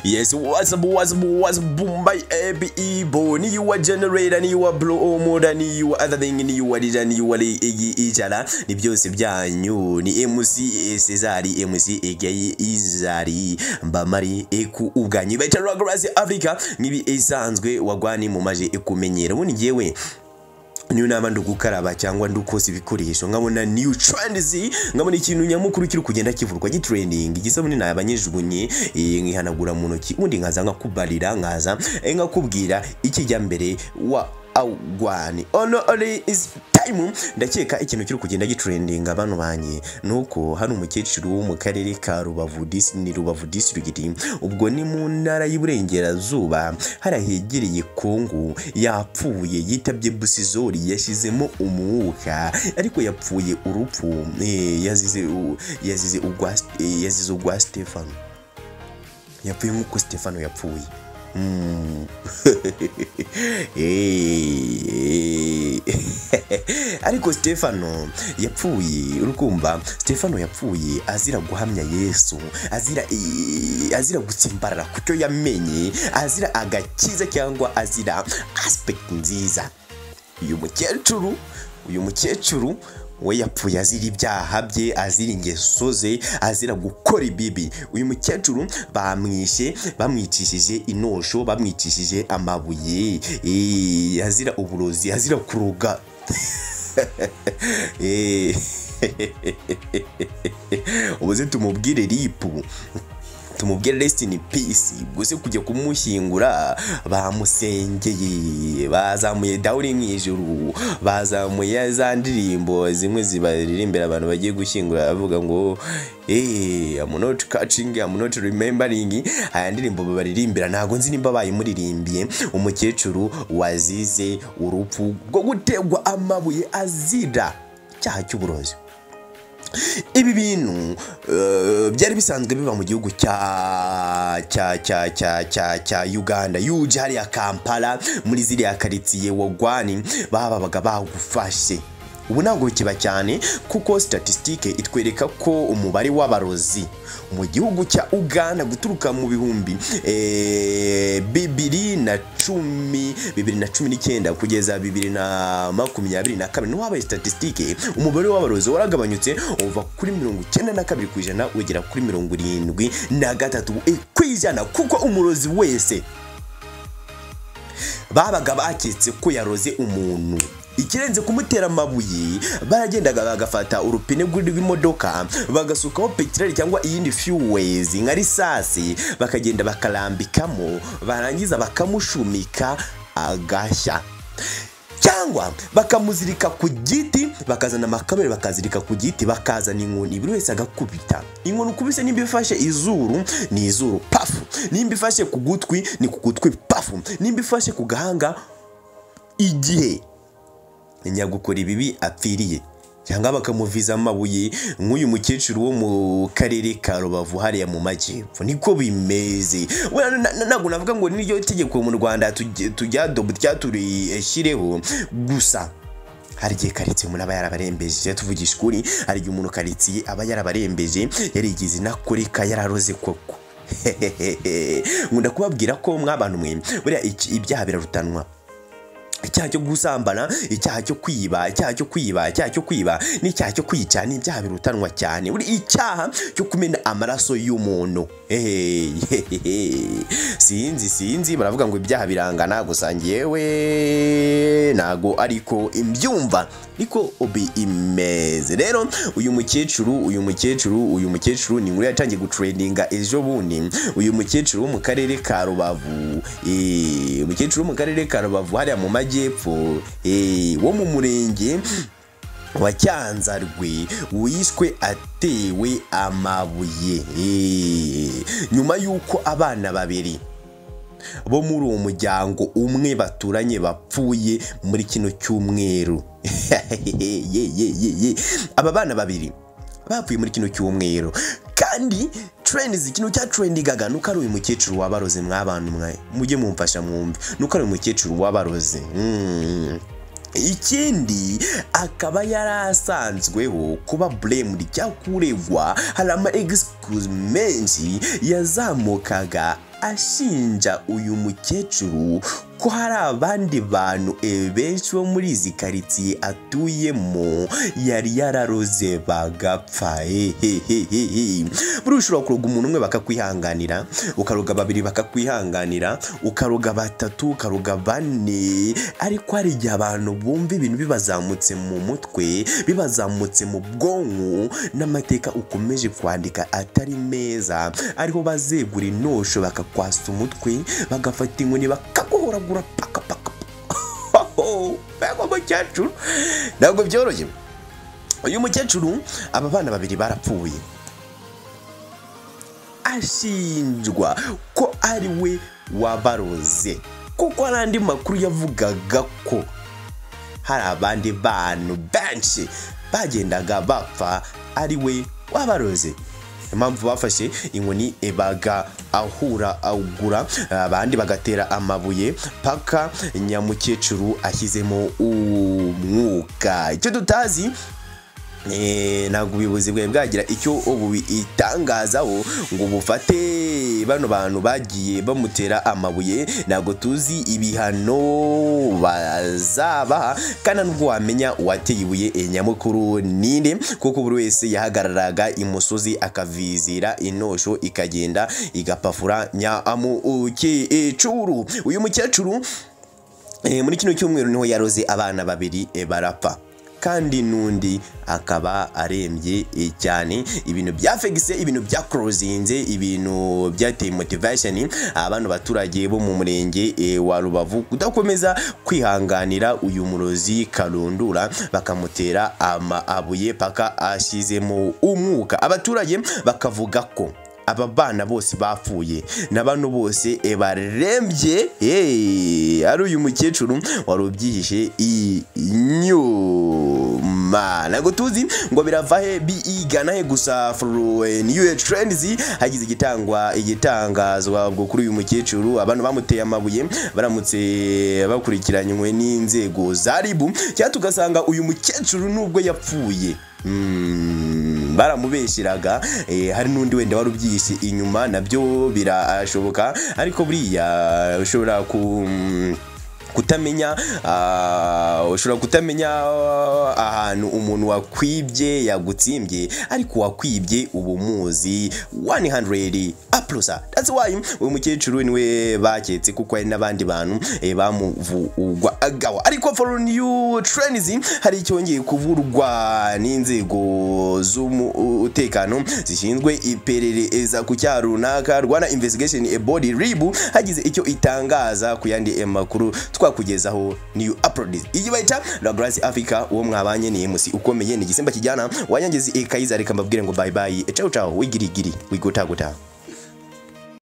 Yes, what's up, what's up, what's up, Bombay ABE ni you generator, ni you blow more, ni you other thing, ni you dija, ni you ijara, ni byose byanyu, ni MC Cesari, MC Egayi Izari, Mbamari eku ubwanyu. Better Rock Africa, nibi isanzwe wagwani mumaje ekumenyera. Ubundi ngewe niyo naba ndugukaraba cyangwa ndukoza ibikoresho nkabona new trends, nkabona ikintu nyamukuru kiri kugenda kivurwa gitrending, igisabune nabanyejugunye nkihanagura mu ntoki, ubundi nkaza nkakubarira, nkaza nkakubwira ikijya mbere wa awgwani. Ono only is time. Ndakeka ikintu kiri kugenda gitrending abantu banye nuko hano umukecuru wo mu karere ka Rubavu ni Rubavu district, ubwo ni mu ntara y'Iburengerazuba, harahegereye Kongo, yapfuye yitabye busizori, yashizemo umwuka ariko yapfuye urupfu, yazize ugwa Stefano, yapfuye nkuko Stefano yapfuye. Ariko Stefano yapfuye, urukumva Stefano yapfuye azira guhamya Yesu, azira gutsimbarara kucyo yamenye, azira agakiza cyangwa azira aspect nziza. Uyu mukecuru we yapfuye azira ibyaha bye, azira ingeso ze, azira gukora ibibi. Uyu mukecuru bamwishe, bamwicishije inosho, bamwicishije amabuye, azira uburozi, azira kuroga. Ubuze tumubwire ripu, tumubwire rest in peace. Gusa kujya kumushyingura bamusengeye, bazamuye dawuri mu ijuru, bazamuye za ndirimbo zimwe zibaririmbira abantu bagiye gushyingura avuga ngo I'm not catching, I'm not remembering. Aya ndirimbo babaririmbira ntago nzi nimba bayimuririmbiye. Umukecuru wazize urupfu rwo gutegwa amabuye azira icyaha cy'uburozi. Ibi bintu byari bisanzwe biba mu gihugu cya cya cya cya cya cya Uganda. Yuje hariya Kampala muri ziriya karitsiye wagwani bababaga bagufashe. Ubu ntabwo kiba cyane kuko statistique itwereka ko umubare w'abarozi mu gihugu cya Uganda guturuka mu bihumbi 2010 2019 kugeza 2022 no habaye statistique, umubare w'abarozi waragabanyutse uva kuri 92% ugera kuri 73% kuko umurozi wese babaga baketse ko yaroze umuntu. Ikirenze kumutera amabuye, baragendaga bagafata urupine rw'imodoka bagasukaho peteroli cyangwa iyindi fuels nka risasi, bakagenda bakarambikamo, barangiza bakamushumika agashya, cyangwa bakamuzirika ku giti, bakazana amakamera bakazirika ku giti, bakazana inkoni, buri wese agakubita inkoni. Ukubise nimba ifashe izuru ni izuru pafu, nimba ifashe ku gutwi ni ku gutwi pafu, nimba ifashe ku gahanga. Igihe nyagukora ibibi apfiriye, cyangwa bakamuviza amabuye nk'uyu mukecuru wo mu karere ka Rubavu hariya mu majyepfo. Niko bimeze. Ntabwo navuga ngo niryo tegeko mu Rwanda tujya dobutya turishyireho, gusa hari igihe karitsiye umuntu aba yarabarembeje, tuvugisha ukuri, hari igihe umuntu karitsiye aba yarabarembeje, yarigize inakoreka, yararoze koko. Nkunda kubabwira ko mwabantu mwe buriya ibyaha birarutanwa. Icyaha cyo gusambana, icyaha cyo kwiba, icyaha cyo kwiba, icyaha cyo kwiba n'icyaha cyo kwica ni ibyaha birutanwa cyane. Buri icyaha cyo kumena amaraso y'umuntu. Sinzi baravuga ngo ibyaha birangana, gusa ngewe nago ariko imbyumva niko obi imeze. Rero uyu mukecuru ni inkuru yatangiye gutrendinga ejo bundi. Uyu mukecuru wo mu karere ka Rubavu, umukecuru wo mu karere ka Rubavu hariya mu majyepfo, wo mu murenge wa Cyanzarwe, wishwe atewe amabuye nyuma yuko abana babiri bo muri uwo muryango umwe baturanye bapfuye muri kino cyumweru. Aba bana babiri bapfuye muri kino cyumweru, kandi trends ikintu cya trendingaga nuko ari uyu mukecuru wabaroze. Mwabantu mwe mujye mumfasha mwumve, nuko ari umukecuru wabaroze. Ikindi akaba yarasanzweho kuba blamed cyangwa kuregwa, hari ama excuse menshi yazamukaga Ashinja uyu mukecuru ko hari abandi bantu benshi bo muri izi karitsiye atuyemo yari yararoze bagapfa. Buri ushobora kuroga umuntu umwe bakakwihanganira, ukaroga babiri bakakwihanganira, ukaroga batatu, ukaroga bane, ariko hari igihe abantu bumva ibintu bibazamutse mu mutwe, bibazamutse mu bwonko, n'amateka ukomeje kwandika atari meza, ariho bazegura inosho bakakwasa umutwe, bagafata inkoni bakaguhoragura paka paka. Mbega umukecuru, ntabwo byoroshye. Uyu mukecuru aba bana babiri barapfuye, ashinjwa ko ari we wabaroze, kuko hari andi makuru yavugaga ko hari abandi bantu benshi bagendaga bapfa ari we wabaroze. Impamvu bafashe inkoni ebaga ahura agura, abandi bagatera amabuye paka nyamukecuru ashyizemo umwuka. Icyo tutazi, ntabwo ubuyobozi bwawe bwagira icyo ubu itangazaho ngo bufate bano bantu bagiye bamutera amabuye, ntabwo tuzi ibihano bazabaha, kandi nubwo wamenya uwateye ibuye nyamukuru ninde, kuko buri wese yahagararaga imusozi akavizira inosho ikagenda igapafura nyamukecuru. Uyu mukecuru muri kino cyumweru niho yaroze abana babiri barapfa, kandi nundi akaba arembye cyane. Ibintu bya fegise, ibintu bya closinze, ibintu byateye motivation abantu baturage bo mu murenge wa Rubavu kudakomeza kwihanganira uyu murozi karundura, bakamutera amabuye paka ashyizemo umwuka. Abaturage bakavuga ko aba bana bose bapfuye n'abantu bose barembye, ari uyu mukecuru wari ubyihishe inyuma. Ntabwo tuzi ngo birava he bigana he, gusa for new trends hagize igitangazwa ubwo kuri uyu mukecuru. Abantu bamuteye amabuye baramutse bakurikiranywe n'inzego za RIB, cyangwa tugasanga uyu mukecuru nubwo yapfuye baramubeshyiraga, hari n'undi wenda wari ubyihishe inyuma, nabyo birashoboka. Ariko buriya ushobora kutamenya, ushobora kutamenya ahantu umuntu wakwibye yagutsimbye, ariko wakwibye ubu muzi 100 aplusa. That's why uyu mukecuru niwe baketse, kuko hari n'abandi bantu bamuvugwagaho. Ariko for new trends hari icyongeye kuvurwa n'inzego z'umutekano zishinzwe iperereza ku cyaha runaka, Rwanda Investigation Board RIB, hagize icyo itangaza ku yandi makuru twakugezaho new uploads. Iyi bayita La Grace Africa, uwo mwabanye ni MC ukomeye, ni gisimba kijyana wanyangezi ikayiza. Reka mbabwire ngo bye bye, ciao ciao, wigirigiri wigotagota.